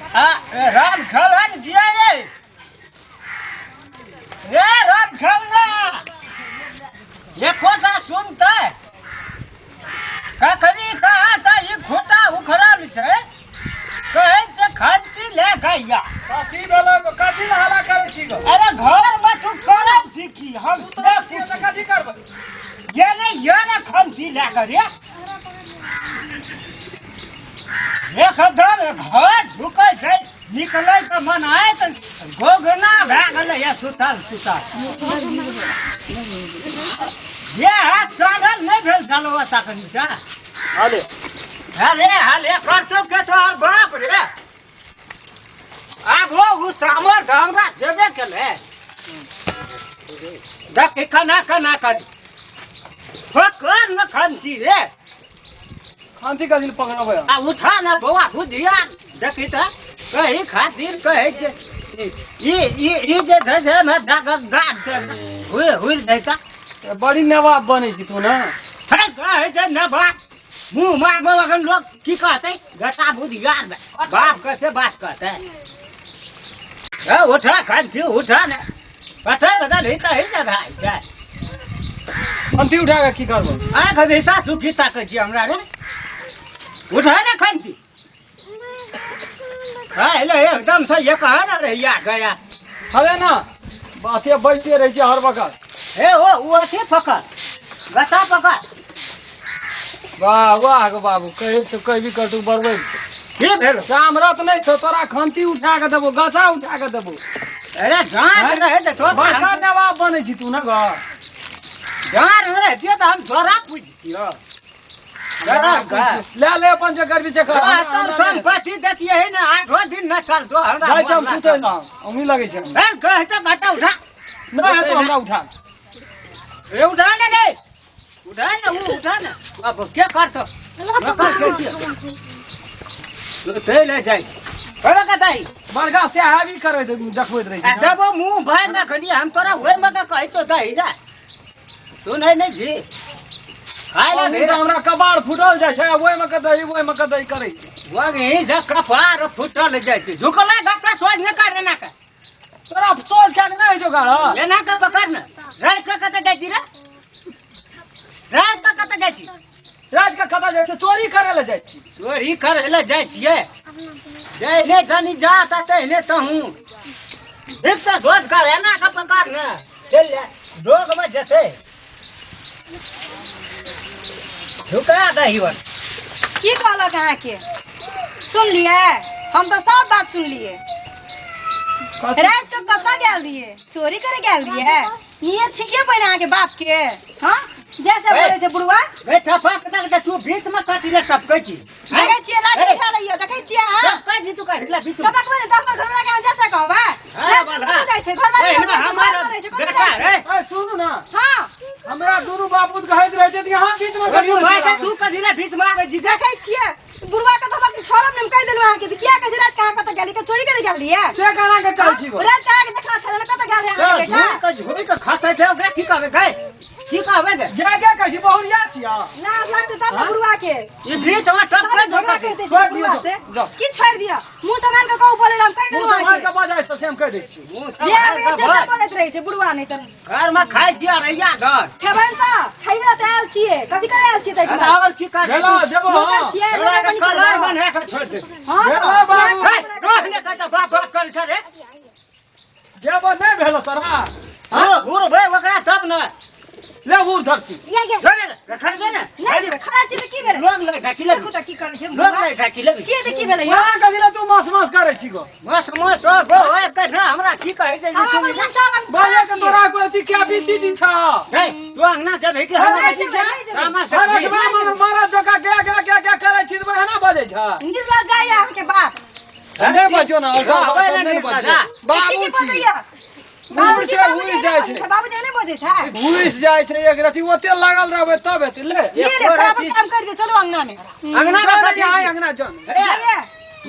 आ राम खेलन जिया रे रे राम खेलना ये खोटा सुनते कखनी कहाँ से ई खोटा उखड़ल छै कहै छै खंती ले गैया। कथी भेलै गो? कथी लए हल्ला करै छी गो? अरे घर में तू करै छी की हम से छियै पूछ तऽ कथी करबै? ये ने ये ने खंती ले कर रे एकदम घर ढुकै छै निकलै के मन आय तऽ गोगना भए गेलै या सुतल सुतल ये हाथ चालल नहि भेल छलौ तखनी से। अरे अरे हले करतो के तोहर बाप रे आब ओ सामर्थ हमरा छेबे केलै। देख केना केना कर पकड़ न खंती रे। खंती कथी लए पकड़बै? आ उठा न बौआ बुधिया देखी तऽ कही खातिर कहै छै ई ई ई जे छै से हमरा गाछ गाछ हुइ हुइ दैता। बड़ी नवाब बनै छी तू ने। हे कहै छै नवाब मुँह मारबो अखन लोग की कहतै गता बुधिया बाप कैसे बात कहतै। ए उठा खंती उठा ने पटक दलही तऽ ही जगह छै। खंती उठा कऽ की करबै? आ खदिसा तू की ताकै छी हमरा रे? उठा ने खंती। हाँ एले एकदम से ये कहा ना रहिया गया। अरे ना बाते बैठते रहै छै हर वक्त। ए ओ अथी पकड़ गता पकड़। वाह वाह गो बाबू कहै छौ कहबी करतौ बरबै छै। की भेल? सामरत नहि छौ तोरा खंती उठा कऽ देबौ गछा उठा कऽ देबौ। अरे डाँट रहे तऽ तोरा बड़का नवाब बनै छी तू ने गो। डाँट रहे तऽ हम तोरा पूछतियौ। ले ले अपन जे करबी से कर। तो संपत्ति देखिए है ना आठो दिन न चल दो हमरा। जाइ हम सुतै ना उंगी लगै छै। ए कहै छ घटा उठा। नहि हेतौ हमरा उठा। ए उठा ने रे उठा ने उ उठा ने अब के करतो नकर के छियै सुतै ले जाइ छी करे कतई बड़का साहबी करैत देखबैत रहै छै। देबो मुँह भाइ ना खनी हम तोरा ओहि में के कहै तो दही रे तू नहीं नहीं जी खाय ला ओहि से हमरा कपार फूटल जाइ छै ओहिमे के दही ओहिमे के दही करै छै। वही से कपार फूटल जाइ छै झुकला गट्टा सोच न कर ना के तोरा सोच के नहि होइ छौ गाड़। एना के पकड़ न रात के कतऽ जाइ छी रे? रात के कतऽ जाइ छी? रात के कतऽ जाइ छी? चोरी करै लए जाइ छी। चोरी करै लए जाइ छियै जहने जनी जा तहने तहूँ ठीक से सोच कर एना के पकड़ न चल ले डोग में जते झुका दही वन। की कहलक अहाँके? सुनलियै? हम तऽ सब बात सुनलियै। रात के कतऽ गेल रहियै? चोरी करे गेल रहियै? नियत छिके पहिले अहाँके बाप के। हाँ जैसे बोले छै बुढ़वा। गई थपा कता कता तू बीच में कथी ले टपकै छी? देखै छियै लाठी उठा लइयो देखै छियै अहाँ? टपकै छी तू कथी ले बीच में? टपकबै ने तऽ हमर घरवाला के अहाँ जैसे कहबै। अरे बाला। कतऽ जाइ छै? घरवाला ए, के हमर घर करै छै, कतऽ बेटा जाइ छै? रे। ए सुनू ना। हाँ। हमरा दुनू बापूत कहैत रहै छै कि अहाँ बीच में अरे भाई के तू कथी ले बीच में आबै छी? देखै छियै बुढ़वा के तऽ हम छोड़ब ने हम कहि देलहुँ अहाँके किया कहै छै रात के अहाँ कतऽ गेली? के चोरी करे गेल रहियै? से केना के कहै छी गो? रात के अहाँके देखना छलै कतऽ गेल रहियै अहाँके बेटा? झोई के झोई के खसै छै ओकरा की कहबै गै? की कहबै गै? गे गे कहै छी बहुरिया छियै। लाज लागतै तब ने बुढ़वा के। ई बीच में टपकै झगड़ा झोका करिते छै छोड़ि दियौ, बुढ़वा से। जाओ। की छोड़ि दिअ? मुँह सम्हारि कऽ कहू बोलै लए हम कहि मुँह देलहुँ सम्हारि अहाँके। कऽ बजाइ छै से हम कहि दै छी। मुँह जे सम्हारि आबै कऽ छै से बज। बोलैत रहै छै बुढ़वा नहि तऽ। घर में खाइ छियै अरैया घर। खेबनि तऽ खाइबे तऽ आयल छियै कथी करे आयल छियै तऽ अरे और की कर भेलो जेबो नौकर हँ। छियै तोरा नौकर के बनि कलर कऽ बन्हा के छोड़ि दे। हँ भेलो तऽ बाबू। हे रोह ने कहता बाप बाप करै छै रे। जेबो नहि भेलो तोरा। हाँ घूर भाई ओकरा तब न ले घूर धर छी। छोड़े दे खड़ दे ने। नहि जेबै खड़ा छियै तऽ की भेलै? लोग ले ढाकी ले। देखू तऽ की करै छै लोग ले ढाकी ले। छियै तऽ की भेलै यौ? ओना कथी ले तू मास मास करै छी गो? बस मस तो गो ओए कह हमरा की कहै छै जे हम तू अपन संसार हम बाजे के तोरा कोई अथी कैपेसिटी छ। हे तू अंगना जेबही कि हम नहि जेबै, नहि जेबै। रामा से अरे मार मारा जका गे गे गे गे करै छी तऽ एना बजै छ। निर्लज जाइए अहाँके बाप। नहि बजो ना उल्टा हँ, बात नहि नहि निर्लज, बजो। हँ। बाबू की छी। बजैया? उड़ छै बाबूजी उड़ जाइ छै। बाबूजी नहि बजै छै। घुसि जाइ छै एक रति ओते लागल रहबै तब हेतै ले। ले ले फटाफट काम कर दियो चलो अंगना में। अंगना में कथी आय अंगना जन। जाइए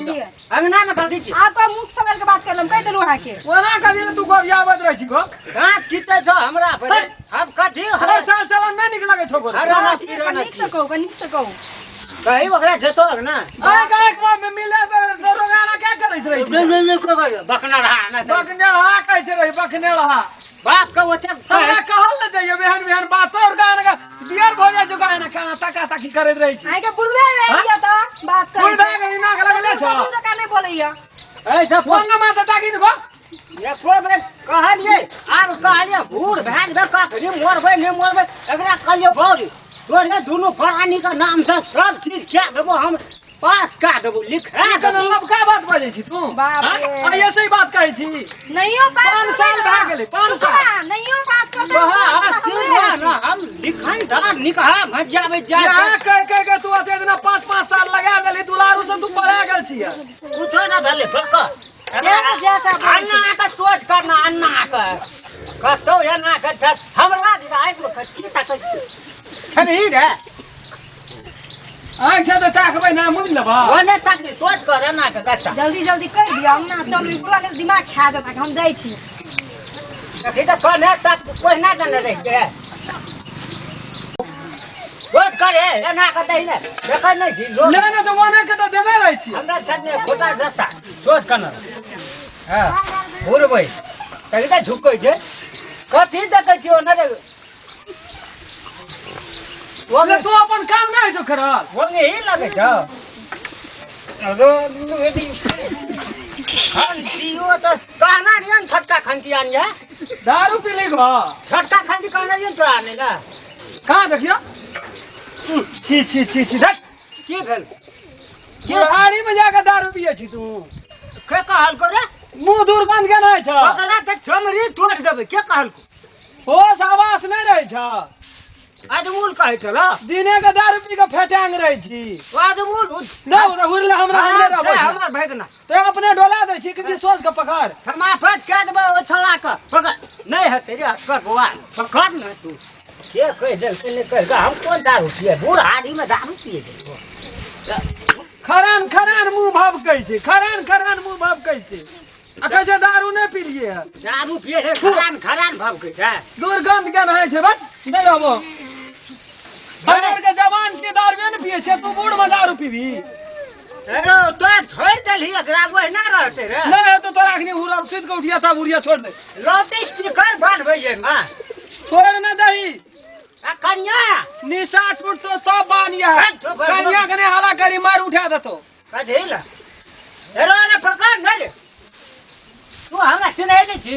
लिए। अंगना में कथी छी? आपका मुख संभाल के बात कर लम कहि देलहुँ अहाँके। ओना कथी ले तू गोबियाबैत रहै छी गो? दाँत खींचै छौ हमरा पर। हम कथी हमर चाल चलन नहि नीक लगै छौ गोरे। अरे हाँ, ना ठीक पीरो है, ना नीक से कहू नीक से कहू। कही ओकरा जेतो ना। एक एक में मिले तो रोगाना क्या करैत रहै रहै छी। नहीं नहीं नहीं कोई बकना रहा ना तो। बकने रहा कहै छै रही बकने रहा। बाप के ओते हमरा कहल ने जाइए एहन एहन बात और गान का दियर भऽ जाइ छौ गान खाना ताका ताकी करैत रहै छी। अहाँके बुढ़बे भेल यऽ तऽ बात करै बुढ़ भए गेली, नाक लगले छौ। ससुर जकाँ नहि बोलैया। ऐसा फोन न माथा ताकी न गो। एको बेर कहलियै आब कहलियै बूढ़ भए जेबै कखनी मरबै नहि मरबै एकरा कहलियै बौरी तोरे दुनू प्राणीके नामसँ सब चीज कए देबो हम पास कए देबो लिखा ई देबो। कोनो लबका बात बजै छी तू? बाप रे। हाँ? आ ऐसे ही बात कहै छी। नहियो पास पाँच करबै साल ने। भए गेलै, पाँच रुकू साल। ने, नहियो पास करतै वहाँ तऽ स्थिर हमरे रह ना हम लिखन धर निकहा मजाबै जाय यहाँ कह कह के तू अते दिना 5-5 साल लगा देली दुलारू से तू पढ़ा गेल छियै। कुछो ना भेलै बक। जे जैसा बोलै छै। अन्ना के सोच करना अन्ना के कतौ एना के हमरा दिस आँखिमे की तकै छी खेबही रे। आँखि छै तऽ ताकबै ना मुनि लेबह। ओने तक सोच कर एना के गच्चा। जल्दी जल्दी कहि दिअ अंगना चलू, ई बुढ़वा ने दिमाग खा जेता, हम जाइ छी। देखी तऽ कने तक कोहिना देने रहि के सोच करे एना के दही ने देखै नहि छी लोक। ले ने तऽ ओने के तऽ देने रहै छियै। हमरा छत खोटा जत्ता सोच कने हँ घुरबै तभी तऽ झुकै छै कथी देखै छी ओने रे। ले तू अपन काम नहि होइ छौ करल। ओने ही लगै छौ खंसियो तऽ कहना नहीं छोटका खंसी आनिया। दारू पी ली गो। छोटका खंसी कहना नहीं तोरा आने ला। कहाँ देखियो? छी छी छी छी देख। की भेल? बुढ़ारी में जाके दारू पिए छी तू? के कहलको रे? मुँह दुर्गंध के नहि छौ। ओकरा तऽ चमड़ी तोड़ि देबै के कहलको? होश आवास नहि रहै छौ। अजमूल कहै छल दिने के दारू पी के फेटांग रहै छी। अजमूल नहि ओ उड़ले हमरा हमरे रहबै। हमर भगना तो अपने डोला दै छी कि सोच के पकड़। समापत कए देबै ओ छोला के पकड़ नहि हेतै रे असगर बौआ पकड़ ने तू के कहि देलकै नहि कहि हम कोन दारू पिए बूढ़ हाड़ीमे दारू पिए छै। खरान खरान मुँह भभकै छै, खरान खरान मुँह भभकै छै आ कहै छै दारू नहि पिलियै हँ। दारू पिए छै खरान खरान भभकै छै। दुर्गंध के रहै छै बट नहि रहबो। हमर के जवान के दारुए ने पिए छै, तू बूढ़ में दारू पीबी? अरे तो छोड़ देलही एकरा ओहिना रहतै रे। नहि तो तोरा अखनी उड़ल सुति के उठिया तब उड़िया छोड़ दे। लाउड स्पीकर बनबै छै मां। छोड़ न दही। आ कन्या निशा टूटतो तब बानिया। कन्या के नहीं हवा करी मार उठा देतो। कथी ला? अरे ने पकड़ न रे तू हमरा चिन्है नहि छी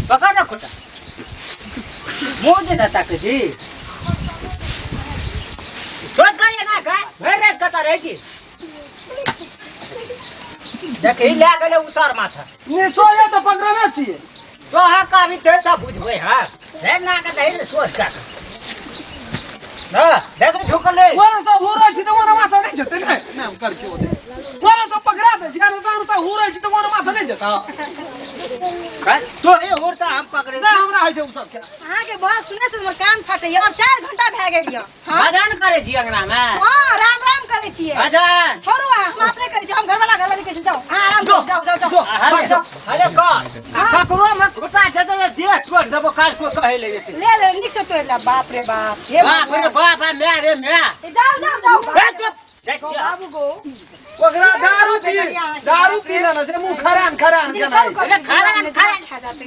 पकड़ न खुटा मुँह दे देता के जी सोच करिए ना का भरि राति कतऽ रहै छी देखही लए गेलै उतार माथा। निशो ये तऽ पकड़ने छियै। तोहा कभी ते तऽ बुझबै हाँ हे ना के दही ने सोच का हाँ देख झुकले। ओरा सब हुरै छी तऽ ओरा माथा नहि जेतै ने नाम कर के ओते ओरा सब पकड़ा दै छी अरे तोरा सब हुरै छी तऽ ओरा माथा नहि जेता। तो हे हुरता हम पकड़े नहि हमरा होइ छै उ सब के। अहाँके बात सुनै से हमर कान फाटैया और 4 घंटा भए गेल यऽ। हाँ? भजन करै छी अंगना में। हाँ राम राम करै छियै। भजन छोड़ू अहाँ, हम अपने करै छी, हम घरवाला घरवाली कहै छी, जाउ अहाँ आराम करू, जाउ जाउ जाउ। अरे जाउ। अरे कर ककरो में खुटा जेतै देह तोड़ि देबो काल्हि कोइ कहै लए जेतै। ले ले नीक से तोड़ि ले। बाप रे बाप हे बाप रे बाप आ माय रे माय। ए, जाउ जाउ जाउ। ए, चुप। जाइ छियै। बाबू गो ओकरा दारू पी दारू पी लेना छै मुँह खरान खरान केना करू करू, खरान, खरान। खा जाते।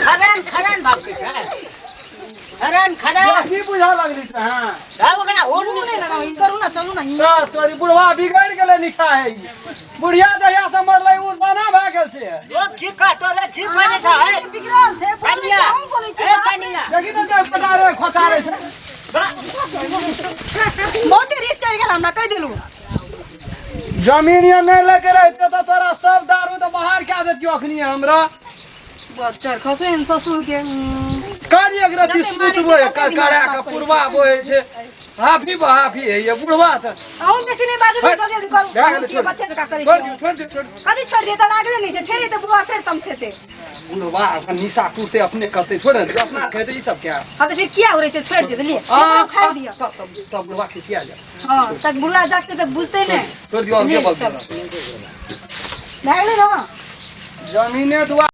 खरान खरान बाप के छै खरान खरान बेसी बुझऽ लगली तऽ हाँ। अब ओकरा हुन मुँह नहि लगाउ, ई करू ना चलू ना ई। तऽ तोरी बुढ़वा बिगड़ि गेलै निठा है ई। बुढ़िया जहिया से मरलै ओ बना भए गेल छै। लोग की कहतो रे की बजै छै हे? बिगड़ल छै, बोलै छै, कनिया अहूँ बोलै छी, ए बाप रे। कनिया देखी तऽ देह पटारे खोचारे छै। बहुते रिस चढ़ि गेल हमरा कहि देलू। जमीन ये नहि लगे रहते तऽ तोरा सब दारू तऽ बाहर कए देतियौ अखनी हमरा। बच्चर खसो एहन ससुर के। कर एक रति जते मारै छै सुतबो तते कर दिमाग करा साफ के करै पुरवा बोहे छै हाफी बहाफी है ये बुढ़वा तऽ। अहूँ बेसी नहि बाजू हट। जल्दी जल्दी करू। भए गेलै, की छोड़ बच्चे जकाँ करै छोड़ छियै। दियौ छोड़ दियौ छोड़ दियौ। कथी छोड़ि दियौ तऽ लागले नहि छै फेर एतै बुढ़वा फेर तमसेतै। बुढ़वा अपन निशा टूटते अपने करते छोड़ ने दियौ, अपना खेतै ई सब क्या। हाँ तऽ फिर किया उड़ै छै छोड़ि दियौ तऽ लिए आ, उखाड़ि दियौ। तब तब तब बुढ़वा खिसिया जाए। हाँ तक बुढ़वा जागतै तऽ बुझतै नहि। छोड़ दियौ और के लिए, बोलतै। चलो। भए गेलै ने। जमीने दुआ